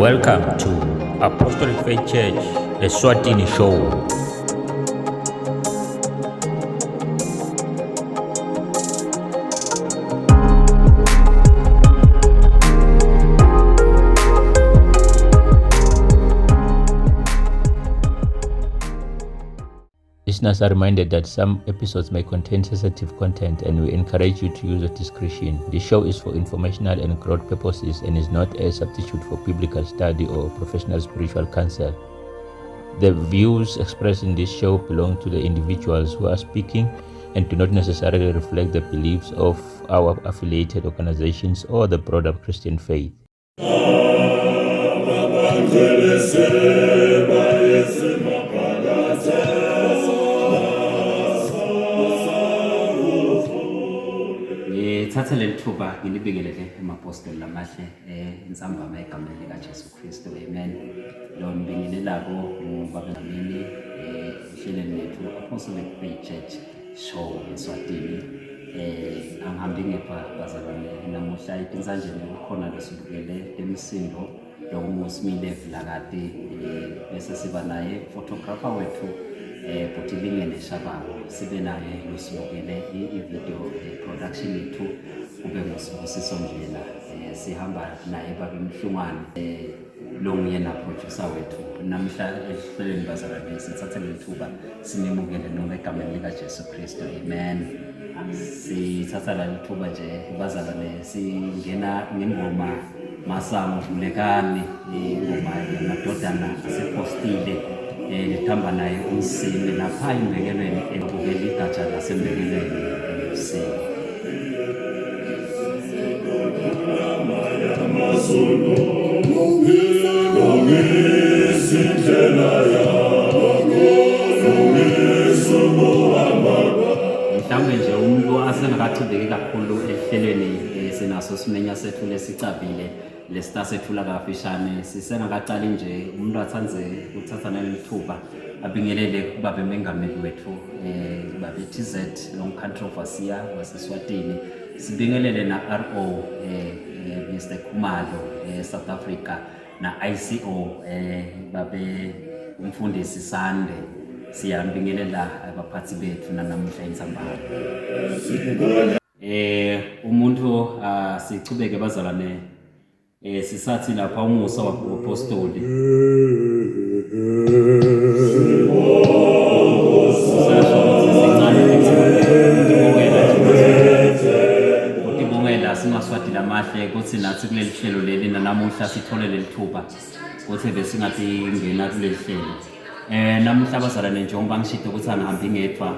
Welcome to Apostolic Faith Church, Eswatini Show. Listeners are reminded that some episodes may contain sensitive content and we encourage you to use your discretion. The show is for informational and growth purposes and is not a substitute for biblical study or professional spiritual counsel. The views expressed in this show belong to the individuals who are speaking and do not necessarily reflect the beliefs of our affiliated organizations or the broader Christian faith. Ngithathe leli thuba ngilibingelele emapostoli lamahle eh insambama egameni likaJesu Kristu amen. Lo ngibingelelako ngubaba Dlamini eh ehlelweni lethu Apostolic Faith Church Show eSwatini. Eh angihambi ngedwa bazalwane namuhla epinsanjeni kukhona lesibukele lemisindo lokunguSimile Vilakati eh bese siba naye photographer wethu eh bhuti Lingene Shabangu sibe naye losibukele i-video eh, production yethu kube nguSibusiso Ndlela eh sihamba naye baba Mhlungwane eh lo nguyena producer wethu namhla ehlelweni bazalwane sithathe leli thuba sinimukele noma egameni likaJesu Kristu amen sithatha leli thuba nje bazalwane singena ngengoma masango vulekani ingoma yamadodana asepostile eh lithamba naye umsime lapha imbekelweni ebukela igatsha lasembekelweni ebusuku Mhlawumbe nje umuntu asengakachubeki kakhulu ehlelweni eh, sinaso simenya sethu lesicabile lesita sethula kafishane sisengakacali nje umuntu athandze ukuthatha naleli thuba abingelele kubabe mengameli wethu eh babe TZ long country of Asia waseSwatini sibingelele na RO eh, eh Mr Khumalo eh South Africa na ICO eh babe umfundisi Sande siyambingelela abaphathi bethu nanamuhla insambama eh umuntu ah, sichubeke bazalwane eh sisathi lapha umusa wapostoli Utibongela singaswati lamahle kutsi natsi kuleli hlelo leli nanamuhla sithole leli thuba kutsi besingatingena kuleli hlelo eh namuhla abazalwane njengoba ngishito ukuthi angihambi ngedwa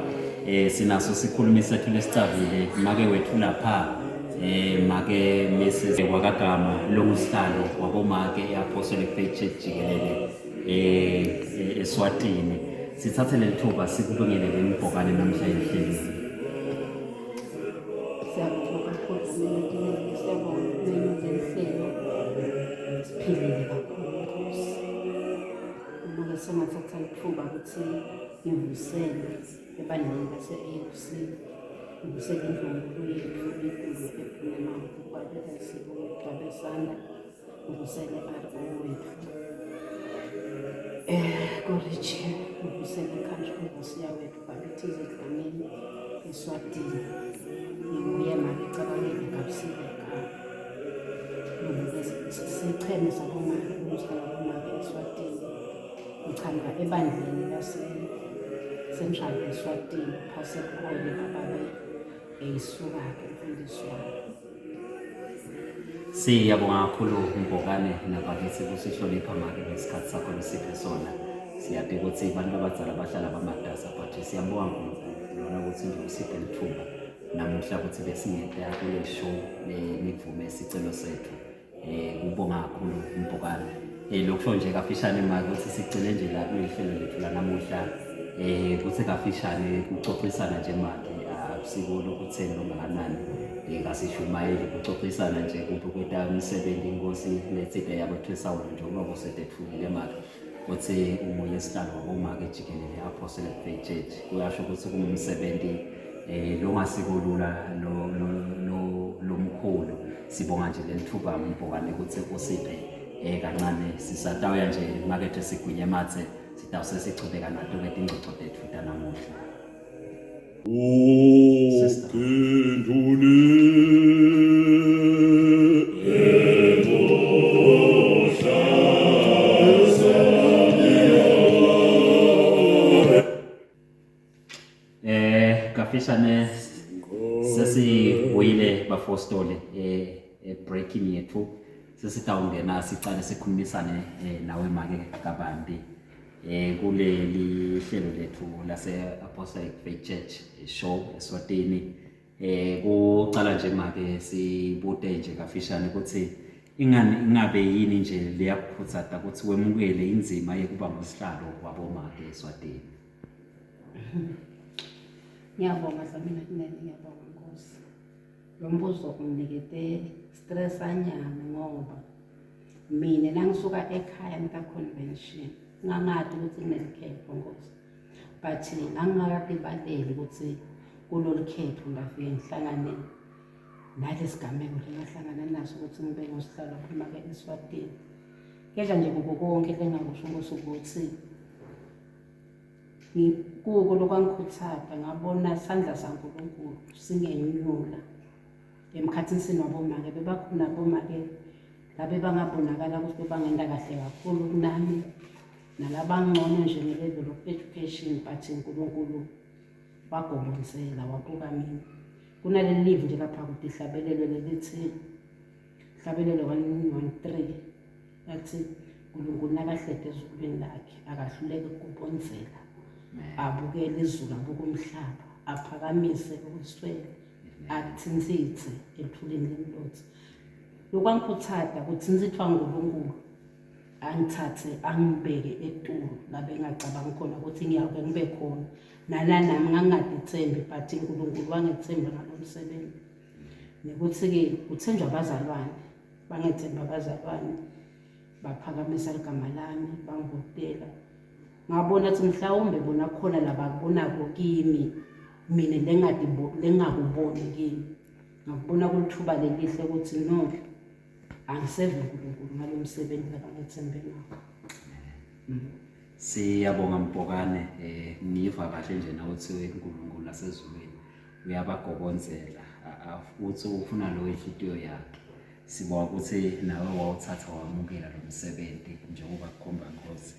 eh sinaso sikhulumi sethu lesicavile make wethu lapha eh make Mrs wakagama longusihlalo wabomake eApostolic Faith Church jikelele eh eSwatini sithathe leli thuba sikubingelele imbhokane namhla ehlelweni Siyabonga kakhulu mina siyabonga mina leli siphilile kakhulu Nkosi. Uma-ke sengathatha ithuba ukuthi ngivusele ebandleni lase-AFC, ngivusele indlunkulu yethu enkulu ephumemayo ubaba Sibonga ngivusele RO wethu eh ko-region, ngivusele i-country overseer wethu baba Thize Dlamini eSwatini. Nginguye make Cabangile Gabisile ekhaya. Sicheme sabomake umzala wabomake eSwatini. Ngichamuka ebandleni lase-Central eSwatini phase kuhole bababe eyisuka-ke umfundisi wami. Siyabonga kakhulu Mbhokane nabakithi kusihlonipha make ngesikhathi sakho lesiphe sona. Siyati ukuthi abantu abadala bahlala bamatasa but siyabonga uNkulunkulu lona ukuthi nje usiphe lithuba namuhla ukuthi besingehla kule show nivume isicelo sethu. Eh kubonga kakhulu Mbhokane. Eh lokho nje kafishane make ukuthi sigcine nje la kuleli hlelo lethu lanamuhla eh kuthi kafishane kuxoxisana nje make akusiko lokutheni longakanani eh kasishumayeli kuxoxisana nje kuphi kweta umsebenzi inkosi letsite yakwethwesa wona njengoba kusedethulile make kuthi umoya esihlalo wabomake jikelele Apostolic Faith Church kuyasho ukuthi kungumsebenzi eh longasiko lula lo lo lomkhulu sibonga nje lelithuba mbhokane ukuthi usiphe eh kancane sisatawuya nje emakethe sigwinye ematse sitawuse sichubeka nato ke tingcoco tetfu tanamuhla. Eh kafishane sesibuyile bafostoli eh breaking yethu sesitawungena sicale sikhulumisane eh, nawe make kabanti eh kuleli hlelo lethu lase Apostolic Faith Church eh, show eSwatini eh kucala nje make sibute nje kafishane ukuthi ingani ingabe yini nje leyakukhuthata ukuthi wemukele inzima yekuba ngusihlalo wabomake eSwatini. Ngiyabonga Dlamini Kunene, ngiyabonga Nkosi. Lo mbuzo unginikete stress anyana ngoba mina nangisuka ekhaya ngita convention ngangati ukuthi kunelikhetho Nkosi. But ngangingakatibaleli ukuthi kulolu khetho ngafike ngihlangane nalesigameko lengahlangana naso ukuthi ngibe ngusihlalo waphuma-ke eSwatini. Kepha nje kuko konke lengakusho Nkosi ukuthi Kuko lokwangikhutsata ngabona sandla saNkulunkulu singenyula emkhathini wabomake bebakhona bomake labe bangabonakala ukuthi bebangenda kahle kakhulu kunami nalabangcono nje nge-level of education but uNkulunkulu wagobonzela wabuka mina kunaleli live nje lapha kude ihlabelelo lelithi hlabelelo 113 Bathi uNkulunkulu nakahlede ezulwini lakhe akahluleke ukubonzela abukele izulu abuke umhlaba aphakamise okuswele athintsitse ethulini lemlotha lokwangikhuthaza kuthintsithwa nguNkulunkulu angithathe angibeke etulu la bengacabangi khona ukuthi ngiyawuke ngibe khona nananami ngangingadithembi but uNkulunkulu wangethemba ngalo msebenzi nekuthi-ke kuthenjwa abazalwane Bangethemba abazalwane, baphakamisa ligama lami, bangivotela. Ngabona ukuthi mhlawumbe bona khona labakubonako kimi mina lengingakuboni kimi. Ngakubona kulithuba lelihle ukuthi no angiseve uNkulunkulu ngalo msebenzi labangethembe ngawo. Siyabonga Mbhokane eh ngiva kahle nje nawe uthi uNkulunkulu asezulwini uyabagobonzela uthi ufuna lo inhlitiyo yakhe. Sibonga ukuthi nawe wawuthatha wamukela lo msebenzi njengoba kukhomba Nkosi.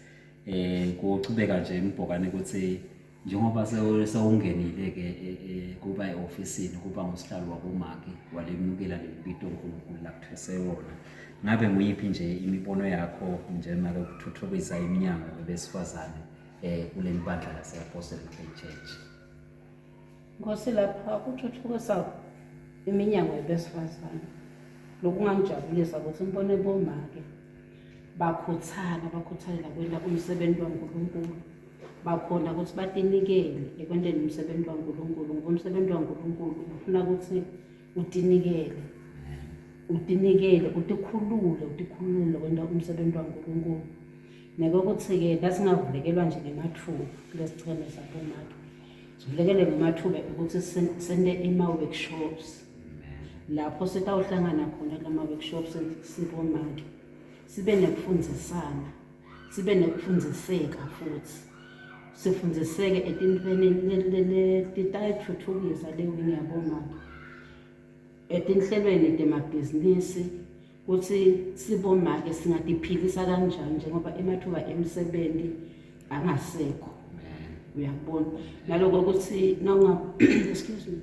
Eh kuchubeka nje Mbhokane ukuthi njengoba sewungenile ke e, e, kuba e-ofisini kuba ngusihlalo wabomaki walemukela leli bito uNkulunkulu lakuthwese wona ngabe nguyiphi nje imibono yakho njengoba ukuthuthukisa iminyango yabesifazane eh kuleli bandla lase-Apostolic Faith Church Nkosi lapha kuthuthukisa iminyango yabesifazane lokungangijabulisa ukuthi ngibone bomake bakhuthala bakhuthalela kwenta umsebenzi waNkulunkulu bakhona ukuthi batinikele ekwenteni umsebenzi waNkulunkulu ngoba umsebenzi waNkulunkulu ufuna ukuthi utinikele utinikele utikhulule utikhulule kwenta umsebenzi waNkulunkulu nekokuthi-ke nasingavulekelwa nje ngemathuba kulesicheme sabomake sivulekele ngemathuba ukuthi sente ima-workshops lapho sitawuhlangana khona kulama-workshops sibomake sibe nekufundzisana sibe nekufundziseka futhi sifundziseke etintfweni letitayitfutfukisa le wing yabomake etinhlelweni temabhizinisi kutsi sibomake singatiphilisa kanjani njengoba emathuba emisebenzi angasekho uyakubona naloko kutsi nawunga excuse me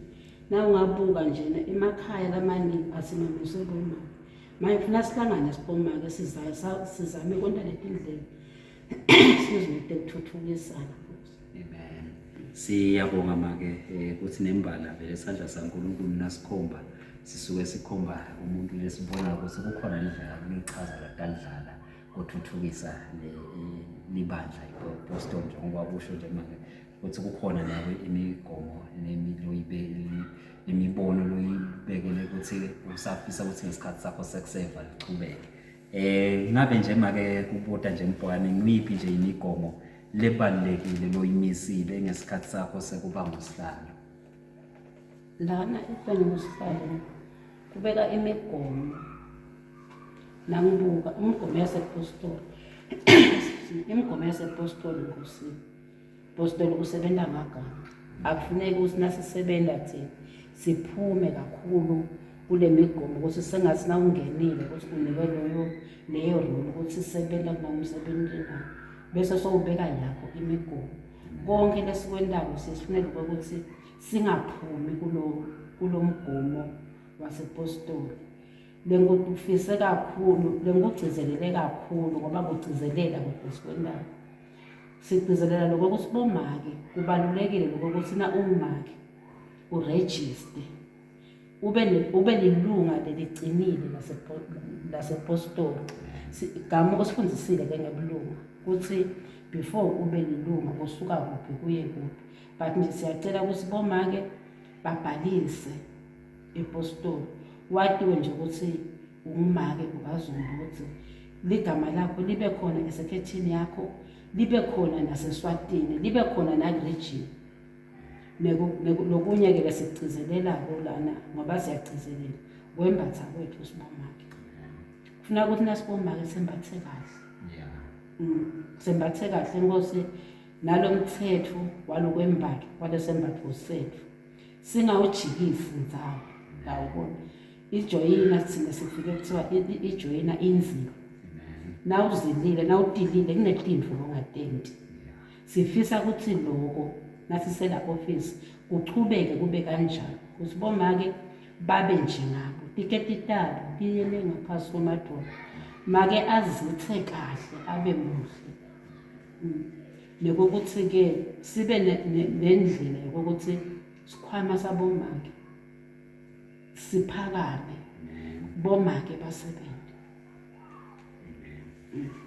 nawungabuka njena emakhaya lamaningi asimamiswe bomake manje funa sihlangane sibomake sizame kwenta letindlela excuse me tekuthuthukisana Amen. Siyabonga make eh, ukuthi nembala vele isandla saNkulunkulu nasikhomba sisuke sikhomba umuntu lesibona ukuthi kukhona indlela kuyichaza ladalidlala kuthuthukisa libandla iPostol njengoba kusho nje manje ukuthi kukhona nawe imigomo imibono loyibekele ukuthi usafisa ukuthi ngesikhathi sakho sekuseva lichubeke. Eh ngabe nje make kubuta nje mbhokane ngiyiphi nje imigomo lebalulekile loyimisile ngesikhathi sakho sekuba ngusihlalo? Lana ekubeni ngusihlalo kubeka imigomo. Nangibuka umgomo yasepostoli, imigomo yasepostoli nkosini. Postoli usebenza ngagama. Akufuneki ukuthi nasisebenza thina siphume kakhulu kule migomo ukuthi sengathi nawungenile ukuthi unikwe loyo leyo role ukuthi sebenza kunomsebenzi nawo bese sowubeka yakho imigomo. Konke lesikwentako sifuneka ukuthi singaphumi kulo kulomgomo wasepostoli. Lengikufise kakhulu, lengikugcizelele kakhulu ngoba kugcizelela kusikwentako. Sigcizelela lokho ukuthi bomake kubalulekile lokho ukuthi na ungumake urejiste ube ube lilunga lelicinile lasepostoli. Gama usifundisile ke ngebulunga ukuthi before ube lilunga usuka kuphi kuye kuphi, but nje siyacela ukuthi bomake babhalise epostoli, watiwe nje ukuthi ungumake ukaZulu, ukuthi ligama lakho libe khona esekhethini yakho, libe khona naseSwatini, libe khona nakuregion. Nokunye-ke lesikugcizelelako lana ngoba siyagcizelela kwembatha kwethu sibomake. Kufuna ukuthi nasibomake sembathe kahle. Sembathe kahle Nkosi, nalo mthetho walokwembatho kwalesembatho sethu singawujikisi ndzawo. Yawubona ijoyina thina sifike kuthiwa ijoyina inzima. Nawuzilile nawutilile kunetinto ongatenti. Sifisa ukuthi loko nasisela office kuchubeke kube kanjalo ukuthi bomake babe njengabo, tiketi tabo tiyele ngaphasi kwemadolo, make azithe kahle abe muhle. Nekokuthi-ke sibe nendlela yokuthi sikhwama sabomake siphakame, bomake basebenze.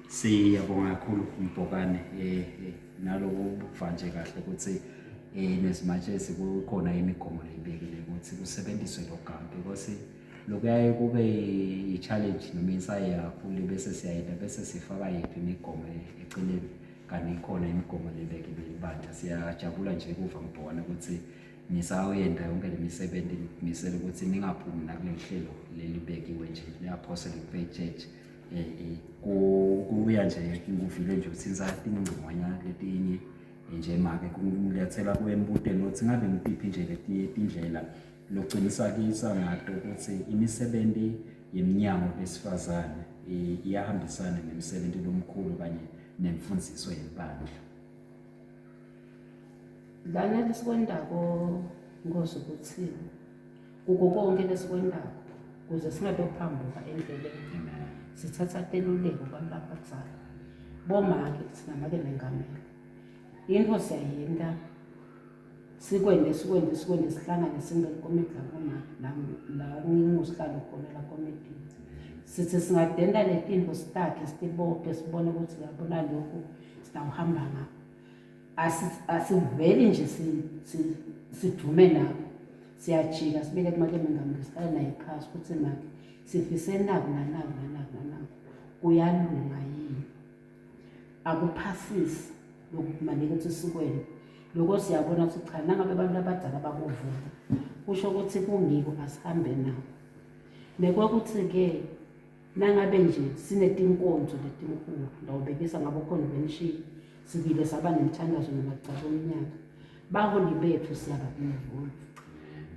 Siyabonga kakhulu Mbhokane, naloku kuva nje kahle ukuthi nesimanje sekukhona imigomo leyibekile ukuthi kusebenziswe lo gama, because lokuyaye kube i-challenge noma insayeya kakhulu, bese siyayenda bese sifaka yethu imigomo eceleni, kanti ikhona imigomo lebekiwe ibandla. Siyajabula nje kuva Mbhokane ukuthi nisawuyenda yonke le misebenzi, nimisele ukuthi ningaphumi nakuleli hlelo lelibekiwe nje le-Apostolic Faith Church. Kubuya nje ngikuvile nje uthinsa tingcingwanya letinye nje make kulethela kuwembuteni ukuthi ngabe ngipiphi nje letinye tindlela locinisekisa ngato ukuthi imisebenzi yeminyango besifazane iyahambisana nemisebenzi lomkhulu kanye nemfundiso yebandla. Lana lesikwendako Nkosi ukuthi kuko konke lesikwendako kuze singatophambuka endleleni, sithatha teluleko kubantu abadzala bomake thina make nengamela into siyayenta sikwende sikwende sikwende sihlangane singekomiti labomake la ngingusihlalo khona la komitini, sithi singadenda letinto sitakhe sitibophe sibone ukuthi yabona lokhu sitawuhamba ngakho. Asiveli nje sidume nabo, siyajika sibeke kumake mengameli sihlale naye phasi ukuthi make sifise naku nanaku nanaku nanaku, kuyalunga yini, akuphasisi lokumaleka ukuthi sikwene loko. Siyabona ukuthi cha, nangabe abantu abadala bakuvuma kusho ukuthi kungiko, asihambe nabo. Nekwakuthi-ke nangabe nje sinetinkonzo letinkulu ndawubekisa ngabo convention, sibile saba nemthandazo namacala omnyaka, baholi bethu siyaba-involve.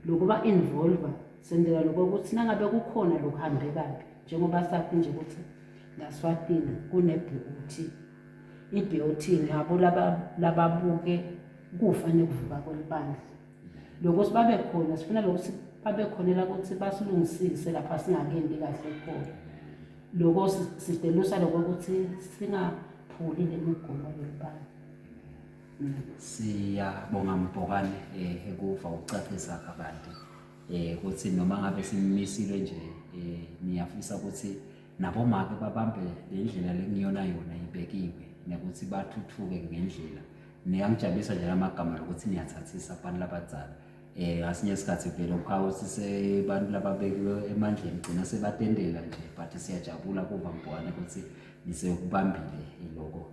Lokuba involve sendela lokokuthi nangabe kukhona lokuhambe kabi, njengoba sathi nje ukuthi laSwatini kune-BOT, i-BOT ngabo lababuke kufa nekuvuka kwelibandla, lokuthi babe khona, sifuna lokuthi babe khonela ukuthi basilungisise lapha singakendi kahle khona. Loko sidelusa lokho ukuthi singaphuli le migomo yelibandla. Siyabonga Mbhokane, ekuva ukucacisa kabanti ukuthi noma ngabe sinimisile nje, niyafisa ukuthi nabomake babambe le ndlela lekungiyona yona ibekiwe nekuthi bathuthuke ngendlela. Niyangijabulisa nje lamagama lokuthi niyathathisa abantu labadzala. Ngasinye isikhathi vele ukhawuthi sebantu lababekiwe emandleni gcina sebatendela nje, but siyajabula kuva Mbhokane ukuthi niseyokubambile lokho.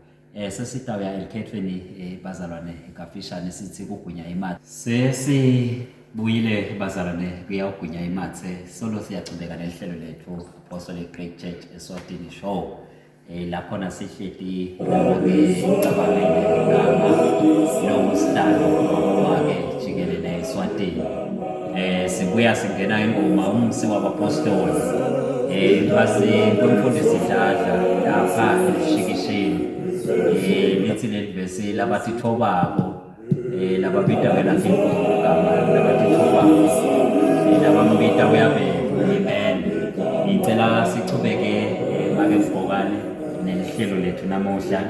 Sesitawuya elikhethweni, bazalwane, kafishane sithi kugwinya imali. Sesi Buyile bazalwane kuyawugwinya imathe solo siyachubeka nehlelo lethu Apostolic Great Church Eswatini Show. Eh la khona sihleti ke cabangele igama lokusihlalo wabomake jikelele eSwatini. Eh sibuya singena ingoma umsi wabapostoli. Eh phasi kwemfundisi Dladla lapha eLushikishini. Eh lithi leli vesi labathithobako eh lababita ngelakhe igama labathithobako eh, labambita uyabeva amen ngicela sichubeke eh, make Mbhokane nelihlelo lethu namuhla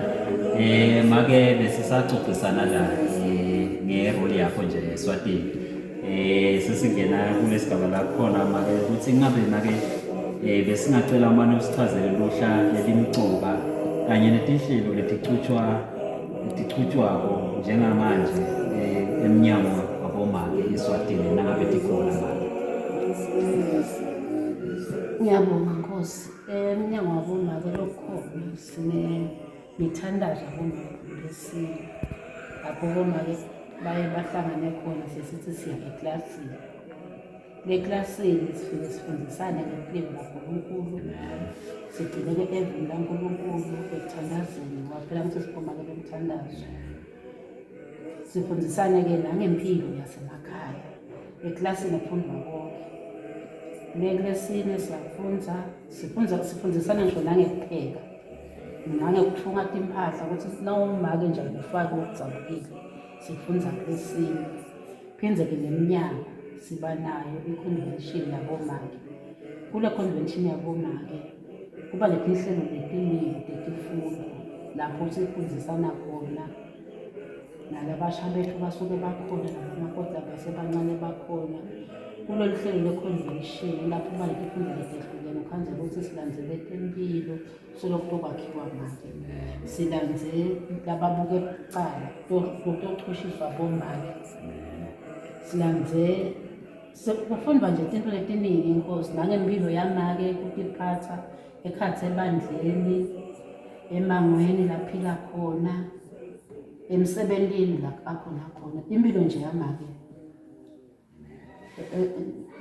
eh make besisaxoxisana la eh, ngerole yakho nje eSwatini eh sesingena kulesigaba la khona make ukuthi ngabe make eh besingacela umane usichazele luhla lelimcoka kanye netinhlelo leticutshwa letichutshwako njengamanje eh, emnyango wabomake eSwatini nangabe tikhona make. Ngiyabonga Nkosi. Emnyango wabomake lokhona sine mithandazo yabomake lesine lapho bomake baye bahlangane khona sesithi siya eklasini. Leklasini sifike sifundisane ngempilo kaNkulunkulu sigcineke evini laNkulunkulu ekuthandazeni ngoba phela ngithi siphuma ke lomthandazo sifundisane-ke nangempilo yasemakhaya eklasini kufundwa konke le kulesine siyafundza sifundza sifundisana ngisho nangekupheka nangekuthunga timphahla ukuthi nawumake nje ufake okudzabukile sifundza kulesine Phindze-ke neminyaka siba nayo i-convention yabomake. Kule convention yabomake kuba netinhlelo letiningi tetifundvo lapho sifundzisana khona nalabasha bethu basuke bakhona nabomakoti abasebancane bakhona. Kulolu hlelo lwe-convention lapho kuba netifundo letehlukene ukhandze ukuthi silandzele temphilo solo kutokwakhiwa make silandze lababuke kucala kutochushiswa bomake silandze kufundwa nje tinto letiningi inkosi nangempilo yamake kutiphatha ekhatsi ebandleni emangweni laphila khona emsebentini la akhona khona impilo nje yamake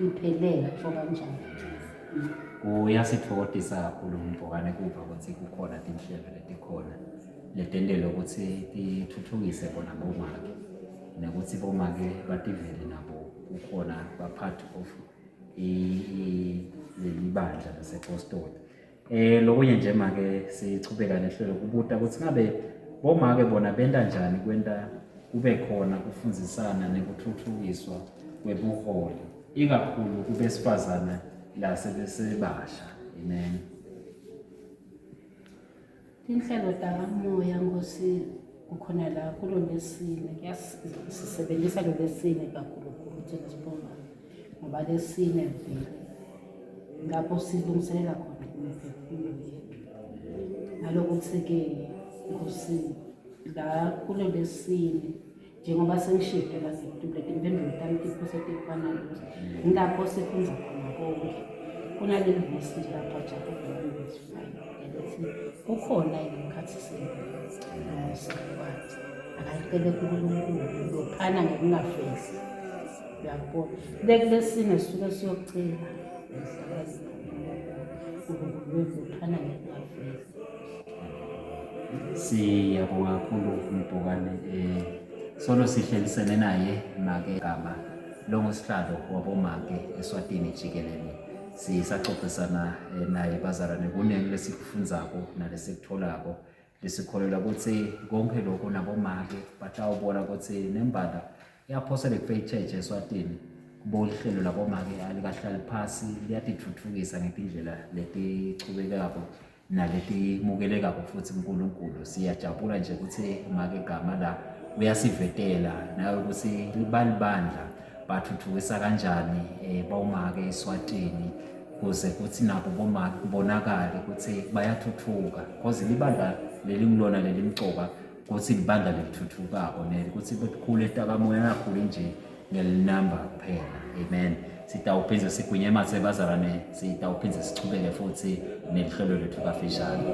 iphelele kusho kanjalo. Kuyasithokodisa kakhulu Mbhokane kuva ukuthi kukhona tinhlelo letikhona letentelwe ukuthi tithuthukise bona bomake nekuthi bomake bativele nabo kukhona ba-part of leli bandla lasepostoli. Eh lokunye nje make sichubeka nehlelo kubuta ukuthi ngabe bomake bona benta njani kwenta kube khona kufundzisana nekuthuthukiswa kwebuholi ikakhulu kubesifazane lasebesebasha. Amen. Tinhlelo takamoya Nkosi kukhona la kulolesine sisebenzisa lolesine kakhulu khulu thina sibonga ngoba lesine vele lapho silungiselela khona imiphefumulo yethu nalokuthi-ke Nkosi la kulolesine njengoba sengishide la ngitule timpendulo tami tiphose tifana ukuthi ngilapho sifundza khona konke kunaleli vesi nje lapha Jakobe 1 verse 5 elithi kukhona yini emkhathisini nosikwazi akayicele kuNkulunkulu lophana ngokungafezi uyakubona bekulesine sisuke siyocela uNkulunkulu wethu uphana ngokungafezi Siyabonga kakhulu Mbhokane eh solo sihlelisene naye make gama longusihlalo wabomake eSwatini jikelele sisaxoxisana eh, naye bazalwane kuningi lesikufundzako nalesikutholako lesikholelwa ukuthi konke lokhu nabomake batawubona ukuthi nembala i-Apostolic Faith Church eSwatini kubo lihlelo labomake alikahlali phasi liyatithuthukisa ngetindlela letichubekako naletimukelekako futhi uNkulunkulu siyajabula nje ukuthi make gama la uyasivetela nawe ukuthi libalibandla bathuthukisa kanjani eh bawumake eSwatini kuze kuthi nabo bomake kubonakale ukuthi bayathuthuka because libandla lelingilona lelimcoka ukuthi libandla lelithuthukako nekuthi kukhule takamoya kakhulu nje ngelinamba kuphela amen sitawuphinde sigwinye emathe bazalwane sitawuphinde sichubeke futhi nelihlelo lethu kafishane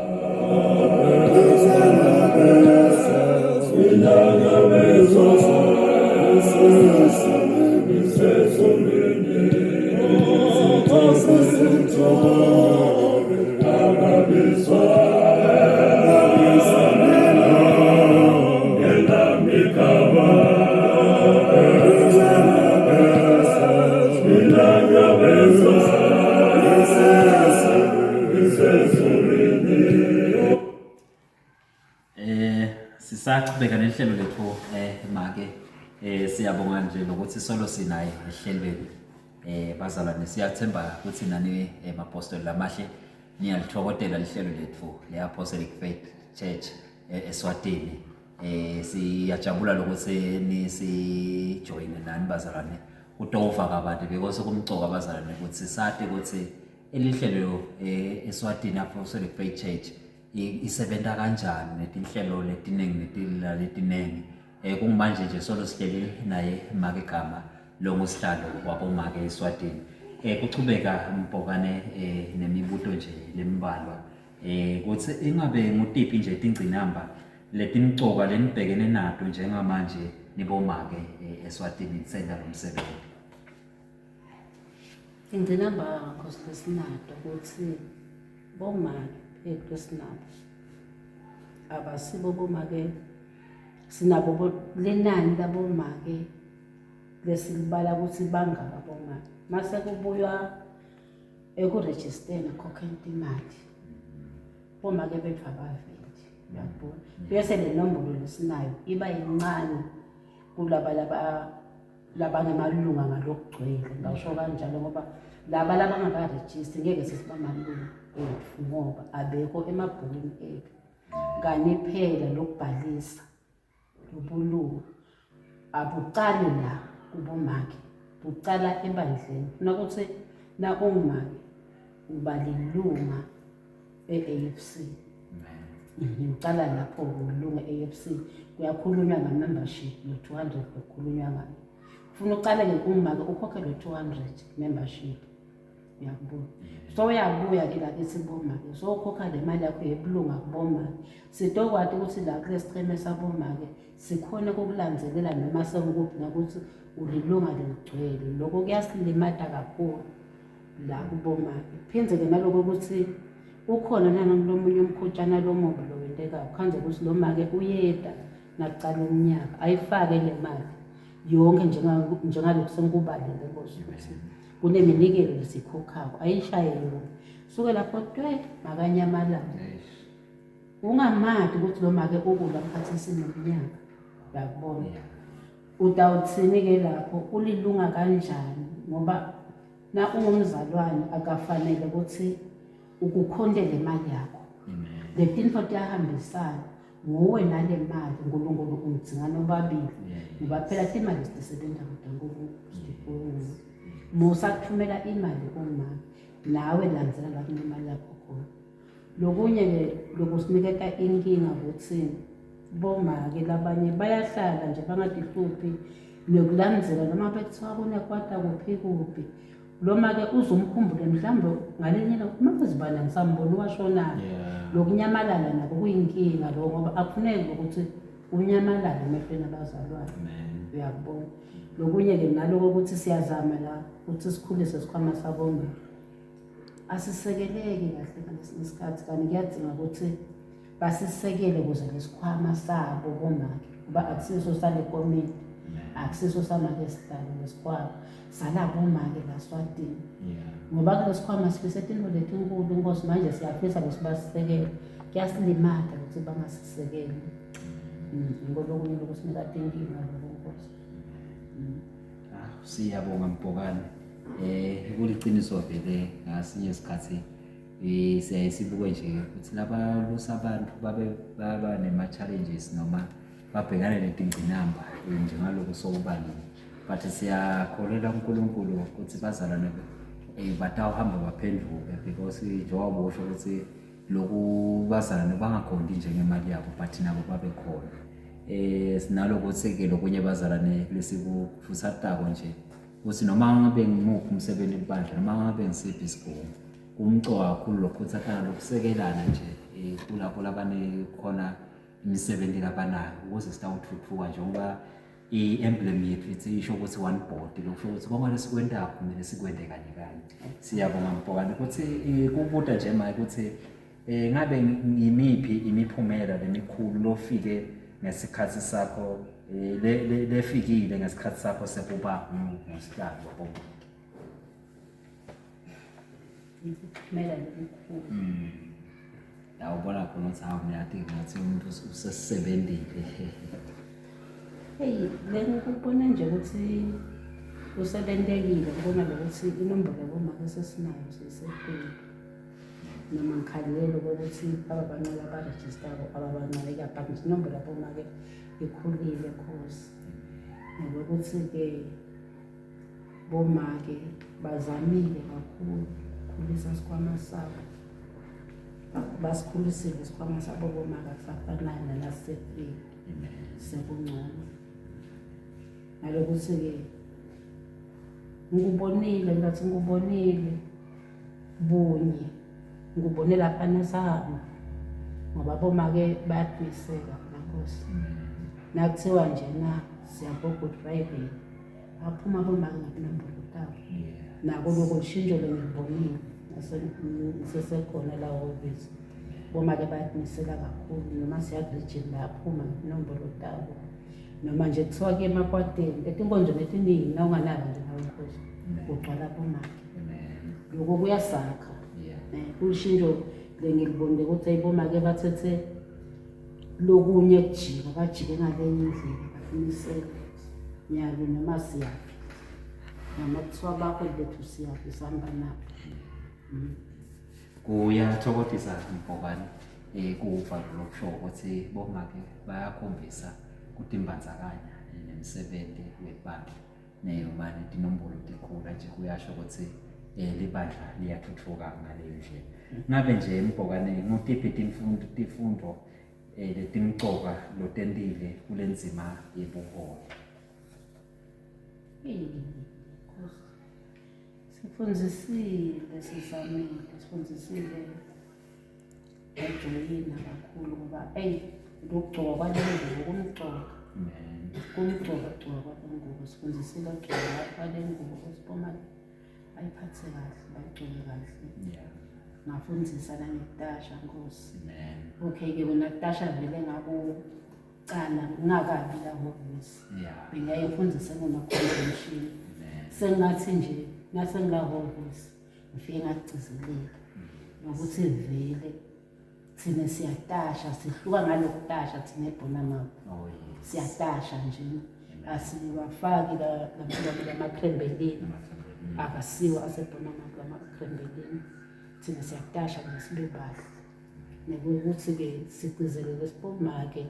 Sisachubeka nehlelo lethu eh make eh siyabonga nje nokuthi solo sinaye ehlelweni eh bazalwane siyathemba ukuthi nani eh, mapostoli lamahle niyalithokotela lihlelo lethu le Apostolic Faith Church eh, eSwatini eh siyajabula lokuthi nisijoyine nani bazalwane utova kabanti because kumcoka bazalwane ukuthi sati ukuthi elihlelo eh, eSwatini Apostolic Faith Church isebenta kanjani netinhlelo letiningi letiningi eh kungimanje nje solo sihleli naye make gama longusihlalo wabomake eSwatini eh kuchubeka mbhokane eh nemibuto nje lembalwa eh kuthi ingabe ngutiphi nje tingcinamba letimcoka lenibhekene nato njengamanje nibomake eh, eSwatini nisenda lo msebenzi Ingqinamba Nkosi lesinato ukuthi bomake bethu esinabo abasibo bomake sinabo lenani labomake lesilibala ukuthi bangaka bomake mase kubuywa ekurejisteni akhokhela imali bomake bethu abaveli uyakubona bese le nombolo lesinayo iba yincane kulaba laba labangemalunga ngalokugcwele ngisho kanjalo ngoba laba labangakarejistri ngeke sesiba malunga ethu ngoba abekho emabhukwini ethu kanye phela lokubhalisa lobulunga abuqali la kubomake buqala ebandleni funa ukuthi na ungumake uba lilunga e-AFC ngiqala lapho ngilunga e-AFC kuyakhulunywa nga-membership lo-200 lokukhulunywa ngayo ufuna uqale-ke kumake ukhokhe lo-200 membership uyakubona so uyabuya-ke la kithi kubomake so ukhokha le mali yakho yebulunga kubomake sitokwati ukuthi la kule sicheme sabomake sikhone kukulandzelela noma sewukuphi nakuthi ulilunga leligcwele lokho kuyasilimata kakhulu la kubomake phindze-ke naloko ukuthi ukhona nalomunye umkhutshana lomubi lo wentekayo khanze ukuthi lo make uyeda nakucala umnyaka ayifake le mali yonke njengalokhu sengikubalile nkosi ukuthi kuneminikelo lesikhokhako ayishaye yonke suke lapho twe makanyamalala ungamadi ukuthi lo make ukula mkhathi sinomnyaka uyakubona utawuthini-ke lapho ulilunga kanjani ngoba na ungumzalwane akafanele ukuthi ukukhontele imali yakho letinto tiyahambisana nguwe nale mali uNkulunkulu ungidzinga nobabili ngoba phela timali sisebenza kudankulunkulu musa kuthumela imali kumama nawe landzela la kunemali yakho khona Lokunye-ke lokusiniketa inkinga kutsi bomake labanye bayahlala nje bangatihluphi nekulandzela noma bekuthiwa kunekwata kuphi kuphi lo make uze umkhumbule mhlawumbe ngalinye ilanga uma kuzibani angisamboni washonaphi lokunyamalala nako kuyinkinga lokho ngoba akufuneki ukuthi unyamalale emehlweni abazalwane uyakubona lokunye-ke naloko ukuthi siyazama la ukuthi sikhulise sikhwama sabomama asisekeleki kahle ngalesinye isikhathi kanti kuyadinga ukuthi basisekele ukuze lesikhwama sabo bomake ngoba akusiso sale komiti akusiso samake sihlalo lesikhwama salabomake laswatini ngoba kulesikhwama sifise tintfo letinkulu inkosi manje siyafisa ukuthi basisekele kuyasilimata ukuthi bangasisekeli ngolokunye lokusinika tinkinga loko nkosi Ah, siyabonga Mbhokane. Eh kuliqiniso vele ngasinye isikhathi eh siyaye sibuke nje ukuthi labalusa abantu babe baba nema challenges noma babhekane netingcinamba eh, njengalokhu sokubalile. But siyakholelwa kuNkulunkulu ukuthi bazalwane eh batawuhamba baphenduke because njengoba usho ukuthi loku bazalwane bangagondi njengemali yabo but nabo babe khona. Eh sinalokuthi ke lokunye bazalwane lesikufusatako nje ukuthi noma ngabe ngimuphi umsebenzi kubandla noma ngabe ngisiphi isigungu kumcoka kakhulu lokhuthathana lokusekelana nje eh, kulapho labanekhona imisebenzi labanayo ukuze sitawuthuthuka njengoba i-emblem yethu ithi isho ukuthi one body lokusho ukuthi konke lesikwentako kumele sikwente kanye kanye siyabonga mbhokane ukuthi eh, kubuta nje manje ukuthi Eh ngabe ngimiphi imiphumela lemikhulu lofike ngesikhathi sakho eh, lefikile ngesikhathi sakho sekuba ngusihlalo wabomama? Imiphumela lemikhulu. La ubona khona ukuthi hawu niyati ngathi umuntu usesebenzile. Hey, bengikubona nje ukuthi usebentekile kubona lokuthi inombolo yabomake sesinayo siyisekhulu. Noma ngikhalelele ukuthi ababancane abarejistako ababancane but nje inombolo yabomake ikhulile cause nokuthi-ke bomake bazamile kakhulu ukukhulisa isikhwama sabo basikhulisile isikhwama sabo bomake akusafanayo nalasefika sekungcono nalokuthi-ke ngikubonile ngathi ngikubonile bunye ngikubone lapha nesahamba ngoba bomake bayadwiseka nankosi nakuthiwa nje na siya go-good friday aphuma bomake ngapinombolo tabo nako loko lushintsho lengilubonile ngisesekhona la hhovisi bomake bayadimisela kakhulu noma siya kurijini bayaphuma ngepinombolo tabo noma nje kuthiwa ke emakwateni etinkonzweni etiningi na unganaka nje nawe nkosi kugcwala bomake lokho kuyasakha um kulishintsho lengilibonile ukuthi ayibomake bathethe lokunye kujika bajike ngalenye indlela baqinisele nyalo noma siyaphi noma kuthiwa bakho lethu siyaphi sihamba nabo mm. Kuyathokozisa Mbhokane um kuva lokusho ukuthi bomake bayakhombisa kutimbandzakanya nemsebenti webandla neyomane tinombolo tikhula nje kuyasho ukuthi um libandla liyathuthuka ngaleyo ndlela. Ngabe nje Mbhokane ngutiphi timfundo tifundvo um letimcoka lotentile kule ndzima yebuholi? Sifundzisile sizamile, sifundzisile ngajoyina kakhulu ngoba eyi lokugcoka kwale ngubo kumcoka. Kumcoka kugcoka kwale ngubo, sifundzisile ukugcoka kwale ngubo ukuthi bomake bayiphathe kahle, bayigcoke kahle. Ngafundzisa nangekutasha Nkosi. Okay-ke kona kutasha vele ngakucala ngingakabi la hhovisi. Bengiyaye ngifundise ngoma-convention. Sengathi nje nasengila hhovisi ngifike ngagcizelela nokuthi vele thina siyatasha sihluka ngalokutasha thina ebhonamama Oh, siyatasha nje asiwafaki lamakrembelini akasiwo asebhonamama lamakrembelini thina siyatasha nje sibe bahle nekuthi-ke sigcizelele sibomake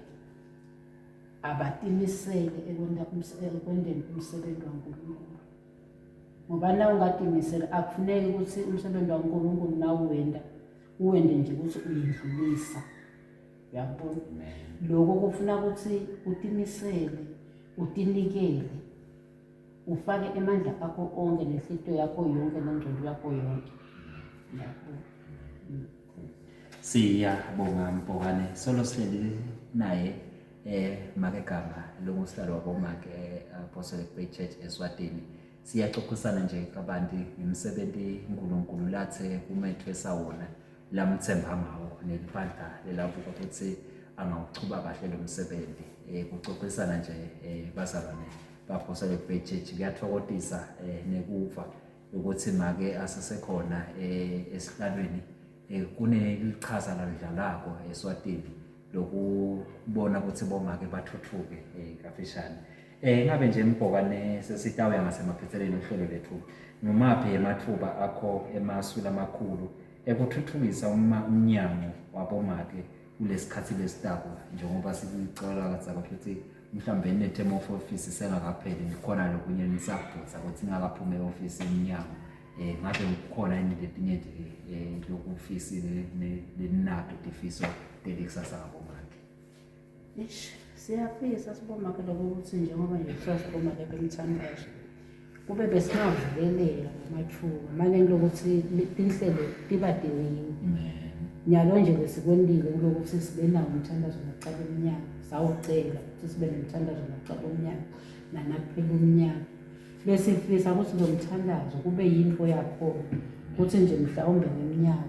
abatimisele ekwenteni umsebenzi waNkulunkulu ngoba na ungatimisela akufuneki ukuthi umsebenzi waNkulunkulu nawuwenda uwende nje ukuthi uyindlulisa uyabona lokho kufuna ukuthi utimisele utinikele ufake emandla akho onke nenhlitiyo yakho yonke nengqondo yakho yonke uyabona Siyabonga Mpokane solo sihleli naye eh make gama longusihlalo wabomake eh, Apostolic Faith Church eSwatini siyaxoxisana nje kabanti ngemsebenzi uNkulunkulu lathe kumethwesa wona lamthemba ngawo nelibandla lelabuka ukuthi angawuchuba kahle lo msebenzi eh kuxoxisana nje eh bazalwane ba-Apostolic Faith Church kuyathokozisa eh nekuva ukuthi make asesekhona eh, esihlalweni eh, kunelichaza lalidlalako eSwatini lokubona ukuthi bomake bathuthuke eh, kafishane eh ngabe nje Mbhokane sesitawuya ngasemaphethelweni ohlelo lethu ngumaphi emathuba akho emasu lamakhulu ekuthuthukisa umnyango wabomake kulesikhathi lesitako njengoba sikucela katsaka futhi mhlawumbe ne-term of office sengakapheli ngikhona lokunye nisabhutsa ukuthi ningakaphumi e-ofisi emnyango um ngabe kukhona yini letinye nje um lokufisile leninato tifiso telikusasa ngabomake Eish, siyafisa sibomake lokho ukuthi njengoba nje kuthiwa sibomake bemthandazo kube besingavuleleka ngamathuba mane kulokuthi tinhlelo tiba tiningi nyalo nje besikwentile kulokuthi sibe nawo umthandazo nakucala umnyaka sawucela ukuthi sibe nomthandazo nakucala umnyaka nanakuphela umnyaka besifisa ukuthi lo mthandazo kube yinto yakhona ukuthi nje mhlawumbe ngeminyaka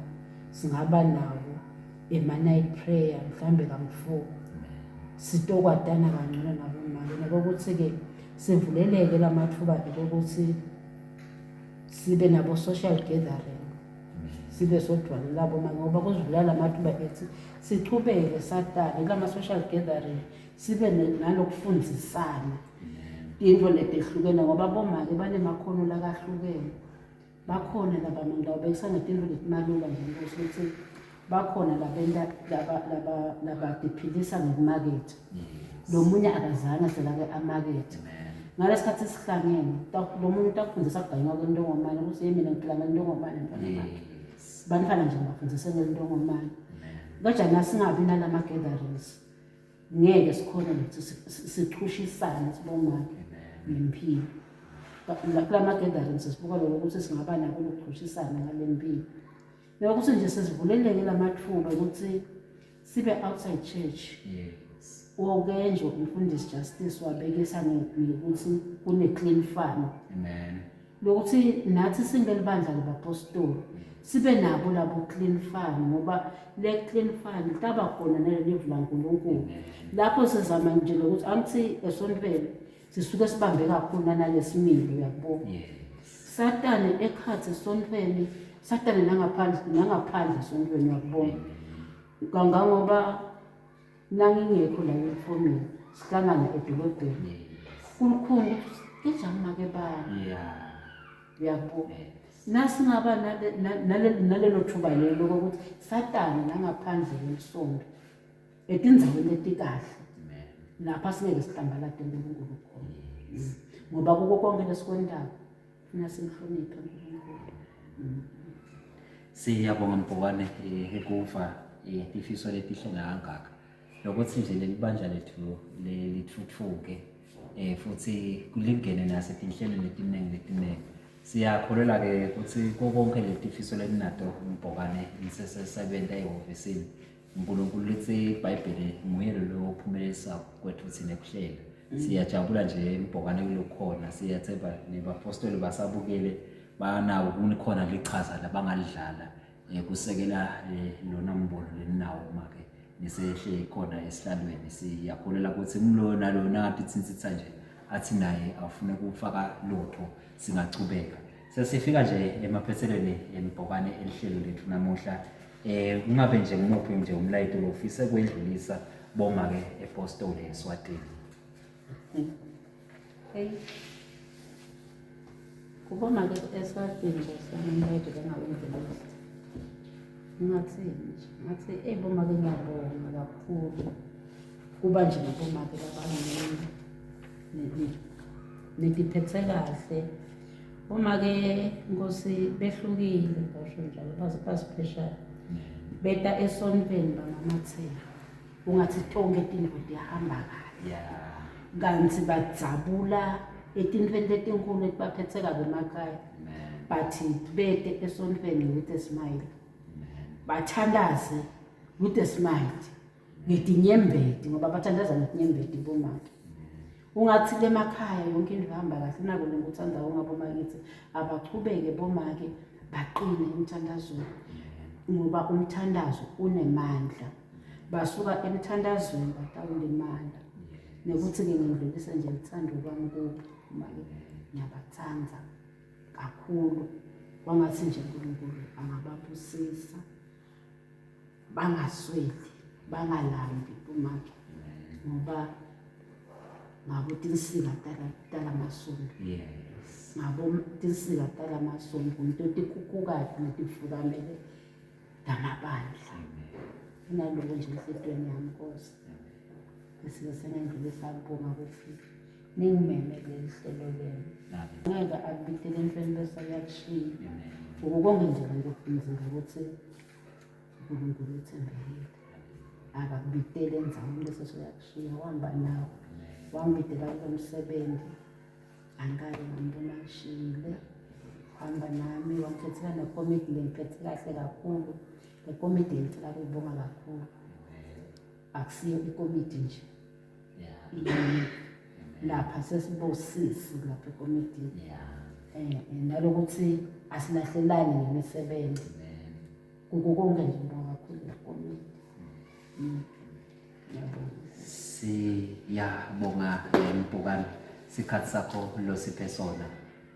singaba nawo ema-night prayer mhlawumbe kamfo sitokwatana kangcono nabomake nakokuthi-ke sivuleleke la mathuba-ke kokuthi sibe nabo-social gathering. Sibe sodvwa labo ngoba kuzivulela amathuba ethi sichubeke satane kulama-social gathering sibe nalokufundzisana tintfo letehlukene ngoba bomake banemakhono lakahlukene. Bakhona laba ngitawubekisa ngetintfo letimalula nje nkosi ukuthi bakhona labenta labatiphilisa ngekumaketha. Lo munye akazange selake amakethe. Ngalesikhathi sihlangene lo munye utakufundisa kuganywa kwentongomane ukuthi yimi mina ngiphila ngentongomane mntwana wakhe. Bantfwana nje ngibafundise ngentongomane. Kanjani asingabi nalama gatherings. Ngeke sikhone ukuthi sichushisane sibomake ngempilo. Kulama gatherings sibuka lokho ukuthi singaba nako ukuchushisana ngale mpilo. Nokuthi nje sesivuleleke lamathuba ukuthi sibe outside church. Yes. Woke nje umfundisi Justice wabekisa ngokuthi kune clean farm. Amen. Lokuthi nathi singelibandla labapostoli sibe nabo labo clean farm ngoba le clean farm litaba khona nalelivu laNkulunkulu. Lapho sizama nje lokuthi angithi esontweni sisuke sibambe kakhulu nalesimilo uyakubona. Yes. Satane ekhatsi esontweni, Satane nangaphandle nangaphandle esontweni uyakubona. Kangangoba nangingekho la emfomini sihlangana edolobheni. Kulukhuni ukuthi kejani make bani. Yeah. Uyakubona. Nasingaba nalelo thuba lelo lokuthi Satane nangaphandle kwelisonto etindzaweni letikahle lapha singeke sihlambalate uNkulunkulu khona. Ngoba kuko konke lesikwentako funa simhloniphe uNkulunkulu. Siyabonga Mbhokane ekuva tifiso letihle kangaka. Lokuthi nje leli bandla lethu lithuthuke futhi kulingene nasetinhlelweni letiningi letiningi. Siyakholelwa ke ukuthi konke letifiso leninato Mbhokane nisesebenta ehhovisini. uNkulunkulu lithi iBhayibheli nguye lo ophumelelisa kwethu thina kuhlela. Siyajabula nje Mbhokane kulokhona, siyathemba nebapostoli basabukele banako kunikhona lichaza labangalidlala kusekela lona mbono leninawo uma-ke nisehle khona esihlalweni. Siyakholelwa ukuthi nguloyo naloyo nangatitsintsa nje athi naye afune kufaka lutho singachubeka. Sesifika nje emaphethelweni embhokane elihlelo lethu namuhla. Ungabe nje ngumuphi nje umlayeto lofise kwendlulisa boma-ke epostoli eSwatini? Hey. Kuboma-ke eSwatini nje umlayeto bengawendlulisa. Ngingathini nje? Ngathi eyi bomake ngiyabonga kakhulu. Kuba nje nabomake labangini nitiphethe kahle. Bomake Nkosi behlukile ngisho njalo basiphesha beta esontweni bamamathela. Ungathi tonke tintfo tihamba kahle. Yeah. Kanti badzabula etintfweni letinkulu letibaphethe kabi emakhaya. But bete esontweni with a smile. Bathandaze with a smile. Ngetinyembeti ngoba bathandaza ngetinyembeti bomake. Ungathi lemakhaya yonke into ihamba kahle nako lengikuthanda ngabomake ngithi abachubeke bomake baqine emthandazweni ngoba umthandazo unemandla. Basuka emthandazweni batawulimala. Nekuthi-ke ngidlulise nje uthando lwami kubo make ngiyabathanda kakhulu. Kwangathi nje uNkulunkulu angababusisa bangasweli bangalambi bomake ngoba ngabo tinsika talamasonto. Yes. Ngabo tinsika talamasonto ngito tikhukhukati netifukamele lamabandla. Inaloko nje enhlitiyweni yami Nkosi. Bese sengiyandlulisa kubonga ukuthi ningimeme kuleli hlelo lenu. Ngeke akubitele entweni bese uyakushiya. Ukukonke nje ngikufundzile ukuthi uNkulunkulu uthembekile. Akakubitele endzaweni bese uyakushiya wahamba nawe. Wangibidela kulo msebenzi. Angikaze ngambona ngishiyile. Hamba nami wangikhethela nekomidi lengiphethe kahle kakhulu. Le komidi ngicela ukuyibonga kakhulu. Akusiyo ikomidi nje. Yeah. Lapha sesibosisi lapha ekomidini. Yeah. Nalokuthi asilahlelani ngemisebenzi. Kuko konke nje ngibonga kakhulu le komidi. Ngiyabonga. Siyabonga Mbhokane, sikhathi sakho losiphe sona.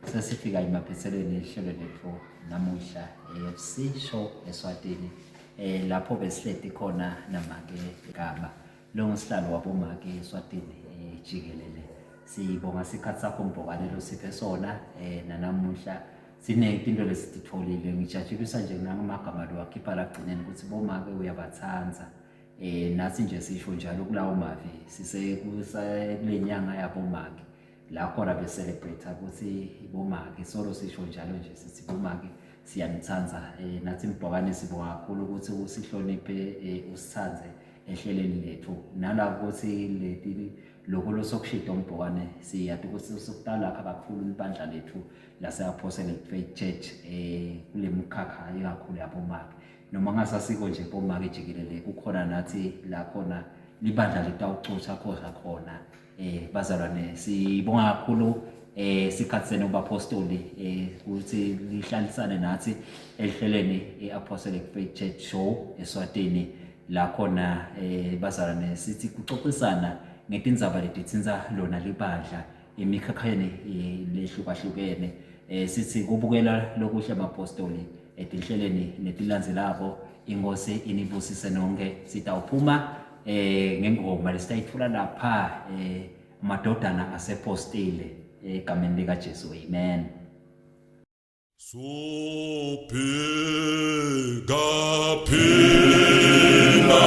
Sesifika emaphethelweni ehlelo lethu namuhla AFC show eSwatini eh lapho besihleti khona namake Gaba lo ngusihlalo wabomake eSwatini eh, jikelele. Sibonga isikhathi sakho Mbhokane losiphe sona eh nanamuhla siningi into lesititholile ngijatshulisa nje nangamagama lo akhipha la kugcineni ukuthi bomake uyabathanda eh nathi nje sisho njalo kulawo mavi sise kulenyanga yabomake la khona be-celebrate ukuthi bomake solo sisho njalo nje sithi bomake siyanithanda eh nathi mbhokane sibonga kakhulu ukuthi usihloniphe eh, usithandze ehleleni lethu nala ukuthi leti lokho losokushida umbhokane siyati ukuthi sokutalakha kakhulu ibandla lethu lase-Apostolic Faith Church eh kule mkhakha ikakhulu yabomake noma ngasasiko nje bomake jikelele kukhona nathi la khona libandla litawucutha khona khona eh bazalwane sibonga kakhulu eh sikhathi senu bapostoli eh ukuthi lihlalisane nathi ehleleni iApostolic Faith Church Show eSwatini la khona eh bazalwane sithi kuxoxisana ngetindzaba letitsintsa lona libandla emikhakheni eh, lehlukahlukene eh sithi kubukela lokuhle bapostoli etinhleleni netilandzelako inkosi inibusise nonke sitawuphuma eh ngengoma lesitayithola lapha eh madodana asepostile egameni lika Jesu amen Sophika phina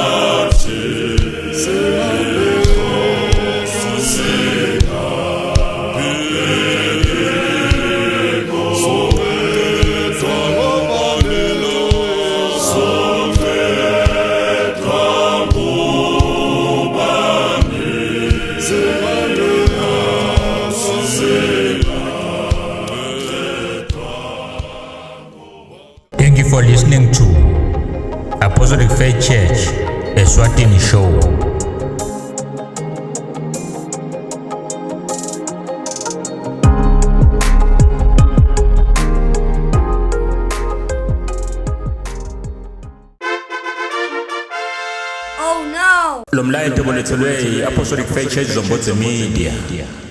Thank you for listening to Apostolic Faith Church, Eswatini Show. Oh no! Lo mlayeto olethelwe yi-Apostolic Faith Church Zombodze Media.